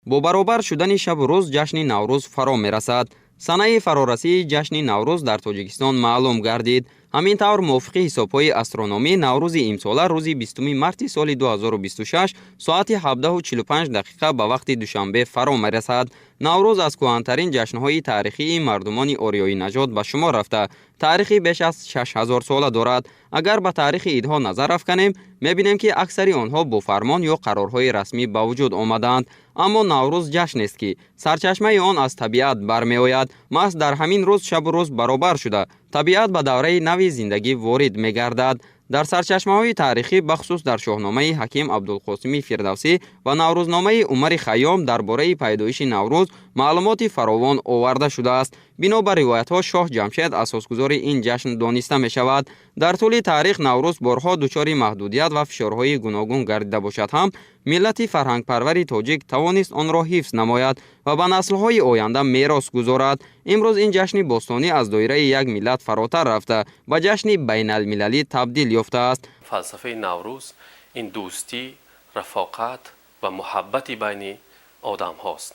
Бо баробар шудани шабу рӯз ҷашни Наврӯз фаро мерасад. Санаи фарорасии ҷашни Наврӯз дар Тоҷикистон маълум гардид. Ҳамин тавр, мувофиқи ҳисобҳои астрономӣ, Наврӯзи имсола рӯзи 20 марти соли 2026 соати 17:45 дақиқа ба вақти Душанбе фаро мерасад. Наврӯз аз кӯҳантарин ҷашнҳои таърихии мардумони ориёинажод ба шумор рафта, таърихи беш аз 6000 сола дорад. Агар ба таърихи идҳо назар афканем, мебинем, ки аксари онҳо бо фармон ё қарорҳои расмӣ ба вуҷуд омадаанд. Аммо Наврӯз ҷашнест, ки сарчашмаи он аз табиат бармеояд. Маҳз дар ҳамин рӯз шабу рӯз баробар шуда, табиат ба давраи нави зиндагӣ ворид мегардад. Дар сарчашмаҳои таърихӣ, бахусус дар Шоҳномаи ҳаким Абдулқосими Фирдавсӣ ва Наврӯзномаи Умари Хайём, дар бораи пайдоиши Наврӯз маълумоти фаровон оварда шудааст. Бино бар ривоятҳо, шоҳ Ҷамшед асосгузори ин ҷашн дониста мешавад. Дар тӯли таърих Наврӯз борҳо дучори маҳдудият ва фишорҳои гуногун гардида бошад ҳам, миллати фарҳангпарвари тоҷик тавонист онро ҳифз намояд ва ба наслҳои оянда мерос гузорад. Имрӯз ин ҷашни бостонӣ аз доираи як миллат фаротар рафта, ба ҷашни байналмилалӣ табдил ёфтааст. Фалсафаи Наврӯз ин дӯстӣ, рафоқат ва муҳаббати байни одамҳост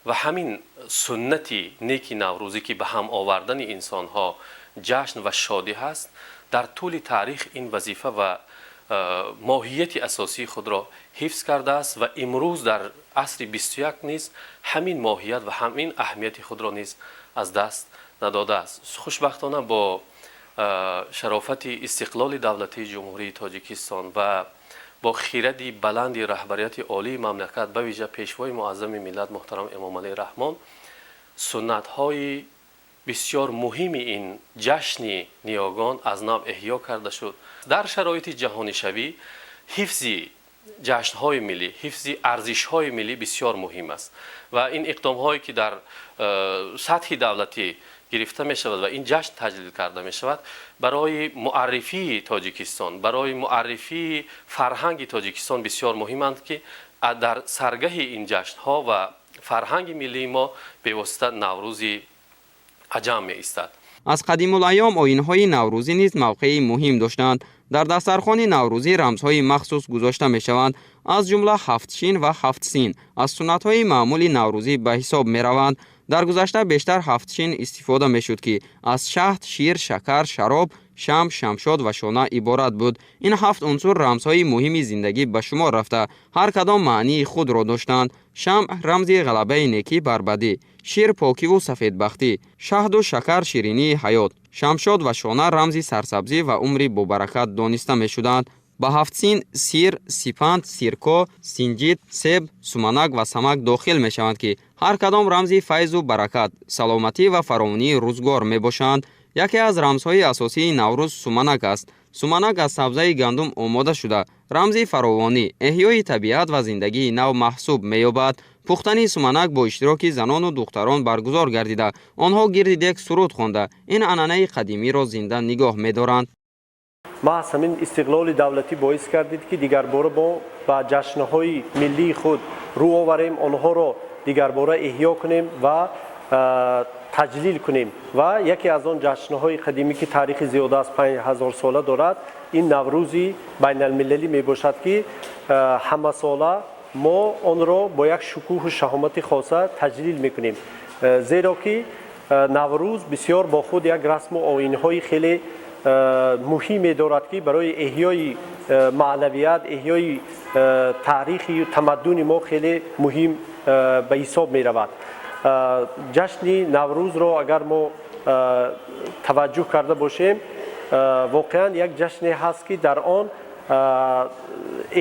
ва ҳамин суннати неки наврӯзӣ, ки ба ҳам овардани инсонҳо, ҷашн ва шодӣ ҳаст, дар тӯли таърих ин вазифа ва моҳияти асосии худро ҳифз кардааст ва имрӯз дар асри 21 низ ҳамин моҳият ва ҳамин аҳамияти худро низ аз даст надодааст. Хушбахтона, бо шарофати истиқлоли давлатии Ҷумҳурии Тоҷикистон ва бо хиради баланди раҳбарияти олии мамлакат, ба вижа Пешвои муаззами миллат муҳтарам Эмомалӣ Раҳмон, суннатҳои бисёр муҳими ин ҷашни ниёгон аз нав эҳё карда шуд. Дар шароити ҷаҳонишавӣ ҳифзи ҷашнҳои миллӣ, ҳифзи арзишҳои миллӣ бисёр муҳим аст ва ин иқдомҳое, ки дар сатҳи давлатӣ гирифта мешавад ва ин ҷашн таҷлил карда мешавад, барои муаррифии Тоҷикистон, барои муаррифии фарҳанги Тоҷикистон бисёр муҳиманд, ки дар саргаҳи ин ҷашнҳо ва фарҳанги миллии мо бевосита Наврӯзи аҷам меистад. Аз қадимулайём оинҳои наврӯзӣ низ мавқеи муҳим доштанд. Дар дастархони наврӯзӣ рамзҳои махсус гузошта мешаванд. Аз ҷумла ҳафтшин ва ҳафтсин аз суннатҳои маъмули наврӯзӣ ба ҳисоб мераванд. Дар гузашта бештар ҳафтшин истифода мешуд, ки аз шаҳд, шир, шакар, шароб, шамъ, шамшод ва шона иборат буд. Ин ҳафт унсур рамзҳои муҳими зиндагӣ ба шумор рафта, ҳар кадом маънии худро доштанд. Шамъ рамзи ғалабаи некӣ бар бадӣ, шир покиву сафедбахтӣ, шаҳду шакар ширинии ҳаёт, шамшод ва шона рамзи сарсабзӣ ва умри бобаракат дониста мешуданд. Ба ҳафтсин сир, сипанд, сирко, синҷид, себ, суманак ва самак дохил мешаванд, ки ҳар кадом рамзи файзу баракат, саломатӣ ва фаровонии рӯзгор мебошанд. Яке аз рамзҳои асосии Наврӯз суманак аст. Суманак аз сабзаи гандум омода шуда, рамзи фаровонӣ, эҳёи табиат ва зиндагии нав маҳсуб меёбад. Пухтани суманак бо иштироки занону духтарон баргузор гардида, онҳо гирди дег суруд хонда, ин анъанаи қадимиро зинда нигоҳ медоранд. Маҳз ҳамин истиқлоли давлатӣ боис гардид, ки дигарбора мо ба ҷашнҳои миллии худ рӯ оварем, онҳоро дигарбора эҳё кунем ва таҷлил кунем. Ва яке аз он ҷашнҳои қадимӣ, ки таърихи зиёда аз 5000 сола дорад, ин Наврӯзи байналмилалӣ мебошад, ки ҳамасола мо онро бо як шукӯҳу шаҳомати хоса таҷлил мекунем, зеро ки Наврӯз бисёр бо худ як расму оинҳои хеле муҳиме дорад, ки барои эҳёи маънавият, эҳёи таърихи тамаддуни мо хеле муҳим ба ҳисоб меравад. Ҷашни Наврӯзро агар мо таваҷҷӯҳ карда бошем, воқеан як ҷашне ҳаст, ки дар он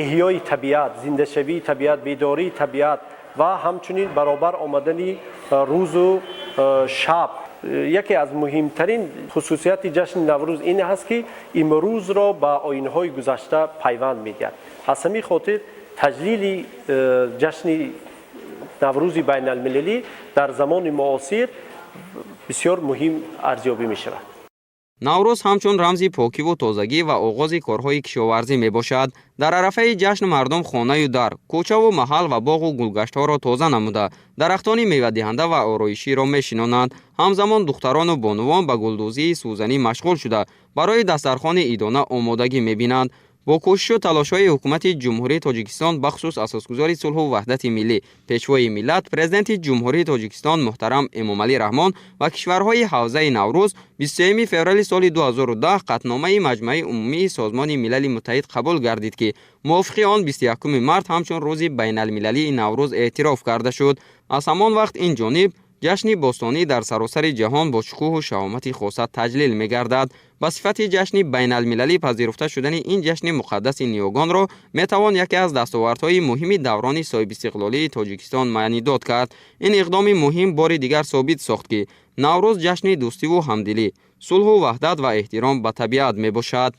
эҳёи табиат, зиндашавии табиат, бедории табиат ва ҳамчунин баробар омадани рӯзу шаб. Яке аз муҳимтарин хусусияти ҷашни Наврӯз ин аст, ки имрӯзро ба оинҳои гузашта пайванд медиҳад. Аз ҳамин хотир таҷлили ҷашни Наврӯзи байналмилалӣ дар замони муосир бисёр муҳим арзёбӣ мешавад. Наврӯз ҳамчун рамзи покиву тозагӣ ва оғози корҳои кишоварзӣ мебошад. Дар арафаи ҷашн мардум хонаю дар, кӯчаву маҳал ва боғу гулгаштҳоро тоза намуда, дарахтони мевадиҳанда ва ороиширо мешинонанд. Ҳамзамон духтарону бонувон ба гулдӯзии сӯзанӣ машғул шуда, барои дастархони идона омодагӣ мебинанд. Бо кӯшишу талошҳои Ҳукумати Ҷумҳурии Тоҷикистон, бахусус Асосгузори сулҳу ваҳдати миллӣ, Пешвои миллат, Президенти Ҷумҳурии Тоҷикистон муҳтарам Эмомалӣ Раҳмон ва кишварҳои ҳавзаи Наврӯз, 23 феврали соли 2010 қатъномаи Маҷмаи Умумии Созмони Милали Муттаҳид қабул гардид, ки мувофиқи он 21 март ҳамчун Рӯзи байналмилалии Наврӯз эътироф карда шуд. Аз ҳамон вақт ин ҷониб ҷашни бостонӣ дар саросари ҷаҳон бо шукӯҳу шаҳомати хоса таҷлил мегардад. Ба сифати ҷашни байналмилалӣ пазируфта шудани ин ҷашни муқаддаси ниёгонро метавон яке аз дастовардҳои муҳими даврони соҳибистиқлолии Тоҷикистон маънидод кард. Ин иқдоми муҳим бори дигар собит сохт, ки Наврӯз ҷашни дӯстиву ҳамдилӣ, сулҳу ваҳдат ва эҳтиром ба табиат мебошад.